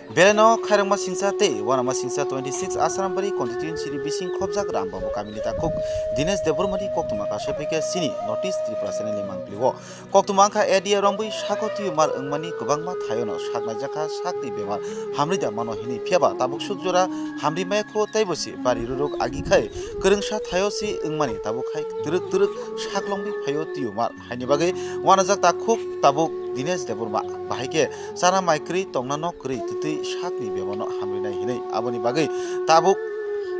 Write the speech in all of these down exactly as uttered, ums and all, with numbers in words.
Beleno khairokma singsa tei uanama singsa twenty six Asrambari constituency ni bising khobjak Rambabu kamini takhuk Dinesh Debbarmani koktwma kaisa phaikhe chini North East Tripura channel ni mangpilio. Koktwma wngkha A D A rombwi sago tumor wngmani kwbangma thaiono saknaijakha sakni bemar hamrida mano hinwi, phiyaba tabuk suk jora hamri maya kho teibo se bari ruruk agi khai kwrwngsa thaio se wngmani tabuk khai twrwk twrwk saklongwi phaio tumor. Haini bagwi uanajak takhuk tabuk Dinesh Debbarma. Bahai khe chana mai kwrwi, tongna nok kwrwi, twtwi sakni bemano hamrinai hinwi. Aboni bagwi tabuk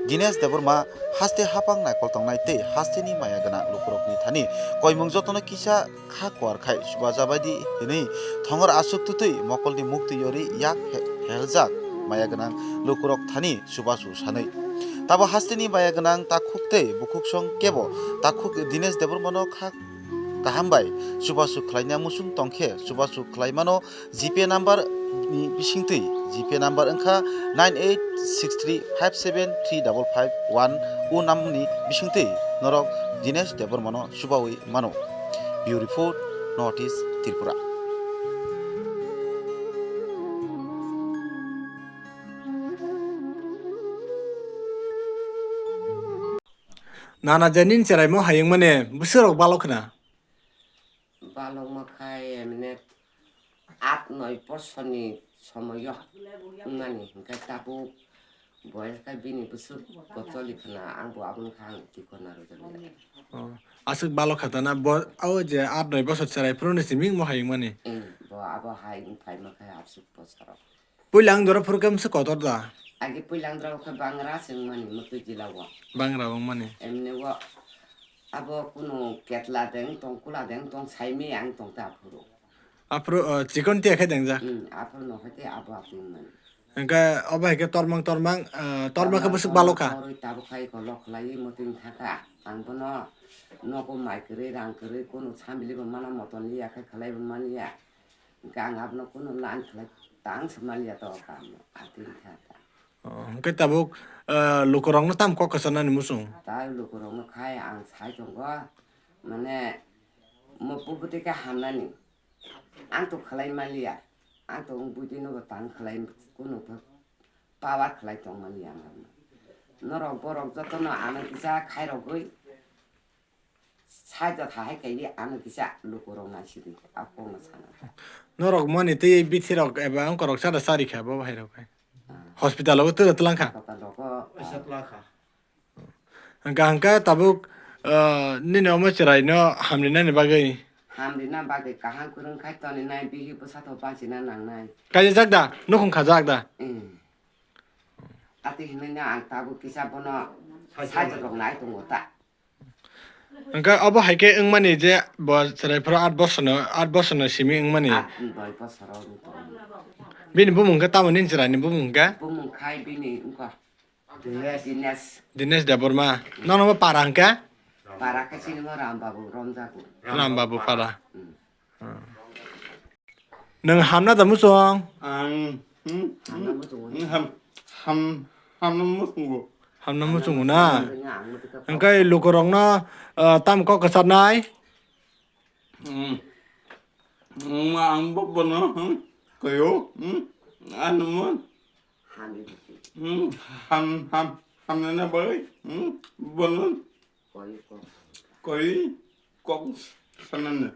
Dinesh Debbarma haste hapang naikol tongnai tei hasteni maya gwnang lukurokni thani koimung jotono kisa kha kuar khai chubajabaidi hinwi thongor aswk twtwi mokolni muktwi yorwi yak he-, heljak maya gwnang lukurok thani chubachu sanwi. Tabo hasteni maya gwnang takhuk tei bukhuksong kebo takhuk Dinesh Debbarmano kha kaham bai chubachu khlaina muchung tongkhe chubachu khlaimano G P number ni bisingtwi, G P number wngkha nine eight six three five seven three double five one, o number ni bisingtwi norok Dinesh Debbarmano chubawi mano. Bureau Report, North East Tripura. Nana je nini cheraimo hayung mane bwswk rok balok khna? Balok ma khai emne at noi bosorni somoyo wngmani, hingke tabuk boyes khai bini bwswk kocholi khna, ang bo aboni kha ang twi kona rwjakya. Oh, aswk balok kha ta na? Bo, o je at noi bosor cherai phuru ni simi wngmo hayung mani. Em, bo abo hai wng phaima khai aswk bosoro. Puila ang doro phuru khe mse kotor da? Agi puila ang doro khe bangra se wngmani mwtwi jila o. Bangra wngmani. Emne o abo kunu ketla deng tong, kula deng tong, saimi ang tong ta aphuru. Aphuru, uh, chikon tia khe deng ja? Hmm, aphuru no khe te abo atwi wngmani. Hingke obo hai khe tormang tormang, uh, torma khe bwswk balok kha. Torwi tabuk khai kolok khlaiwi mwtwi thaka. Ang bono nogo mai kwrwi, rang kwrwi, kunu sambilibo mana, moton liya khe khlaibo maliya. Hingke ang abono kunu line khlai tang se maliya to kamo, atwi kha ta. Oh, hingke tabuk, eh, lukurokno tamo kok kwcharnani muchung? Tai lukurokno khai ang sai tongo, mane, mo pubutike hamnani. Ang to khlai maliya, ang to wng buitwi nogo tang khlai, kunu power khlai tong maliya ang abono. Norok borok jotono ano kisa khairogwi, Saja tha hai kaiwi ano kisa lukurok naisidi, a kokno sana. Norok mani tei bithi rok eba wngkorok sada chari kha bo hai rok hai. Ah. Hospital o tera tlang kha. Hospital rogo, ah. Isa tlang kha. Hingka hingka tabuk, ah, nini omo chwrai no hamrinani bagwi. Hamrina bagwi kaham kwrwng khai toni nai, bihi bwsa to bachina nangnai. Kaijak da, nukhung khajak da. Hmm. Ati hinwi no ang tabuk kisa bono saja rok nai tongo ta. Hingke obo hai khe wngmani je bo chwrai phuru aat bosorno, aat bosorno simi wngmani. Aat noi bosoro wng tongo. Bini bumung khe tamo nini chwraini bumung khe? Bumung khai bini wngkha Dinesh. Dinesh. Dinesh Debbarma. Nono bo para hingke? Para khe chini mo Ram Babu romjago. Ram Babu para. Hmm. Nwng hamna da muchung? Ang, hmm, hmm, hmm, ham, ham, hamna muchungo. Hamna muchungo na? Hingke lukurokno, ah, tamo kok kwcharnai? Hmm. Hmm, ang bo bono, hmm, koyo, hmm, ano mo. Hmm, ham, ham, hamna na bai, hmm, bono. Koi, kok sanana.